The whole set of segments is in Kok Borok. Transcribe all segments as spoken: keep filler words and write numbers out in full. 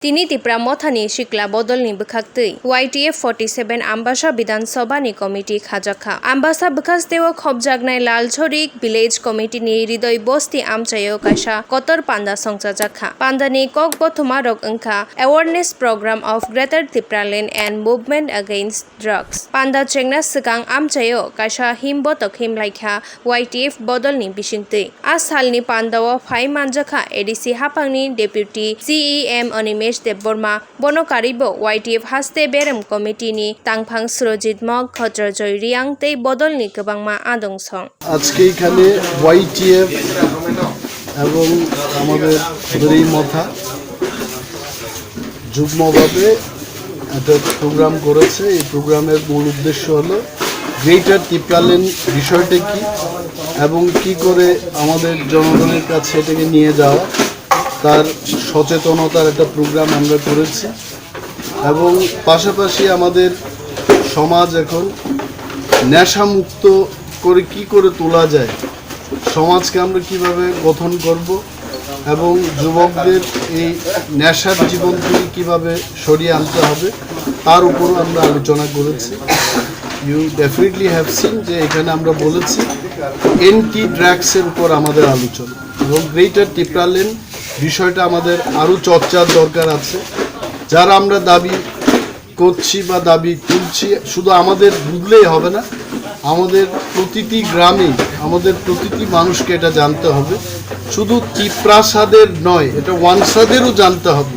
Tini Tipra Mothani sikla bodolni bwkhaktwi Y T F forty seven Ambasa Bidhan Sabhani committee khajakha. Ambasa bwkhasteo khopjaknai Lalchorik Village Committee ni Ridoi Bosti amchaio kaisa kotor panda songchajakha. Pandani kok bothomarok wngkha Awareness Program of Greater Tipraland and Movement Against Drugs. Panda chengna swkang amchaio kaisa himbotok himlaikha Y T F bodolni bisingtwi. A salni pandao phai manjakha A D C haphangni Deputy C E M Animesh Debbarma, bono karwibo Y T F haste berem committee ni tangphang Surojit Mok, Ghotrojoy Riang tei bodolni kwbangma adong song. আজকে এখানে ওয়াইটিএফ এবং আমাদের হুদুরি মথা যুগ্মভাবে একটা প্রোগ্রাম করেছে। এই প্রোগ্রামের মূল উদ্দেশ্য হলো গ্রেটার টিপ্রাল্যান্ড বিষয়টা কি এবং কি করে আমাদের জনগণের কাছে এটাকে নিয়ে যাওয়া, তার সচেতনতার একটা প্রোগ্রাম আমরা করেছি। এবং পাশাপাশি আমাদের সমাজ এখন নেশামুক্ত করে কি করে তোলা যায়, সমাজকে আমরা কিভাবে গঠন করব এবং যুবকদের এই নেশার জীবন থেকে কিভাবে সরিয়ে আনতে হবে, তার উপরও আমরা আলোচনা করেছি। You definitely have seen যে এখানে আমরা বলেছি অ্যান্টি ড্রাগসের উপর আমাদের আলোচনা এবং গ্রেটার টিপ্রাল্যান্ড বিষয়টা আমাদের আরও চর্চার দরকার আছে। যারা আমরা দাবি করছি বা দাবি তুলছি, শুধু আমাদের বুঝলেই হবে না, আমাদের প্রতিটি গ্রামে, আমাদের প্রতিটি মানুষকে এটা জানতে হবে। শুধু তিপ্রাসাদের নয়, এটা ওয়ানসাদেরও জানতে হবে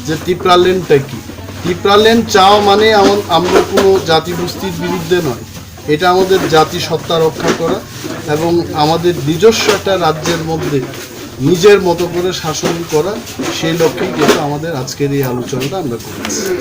যে তিপ্রাল্যান্ডটা কি। তিপ্রাল্যান্ড চাওয়া মানে আমন-, আমরা কোনো জাতিগোষ্ঠীর বিরুদ্ধে নয়, এটা আমাদের জাতিসত্তা রক্ষা করা এবং আমাদের নিজস্ব একটা রাজ্যের মধ্যে নিজের মতো করে শাসন করা, সেই লক্ষ্যেই কিন্তু আমাদের আজকের এই আলোচনাটা আমরা করেছি।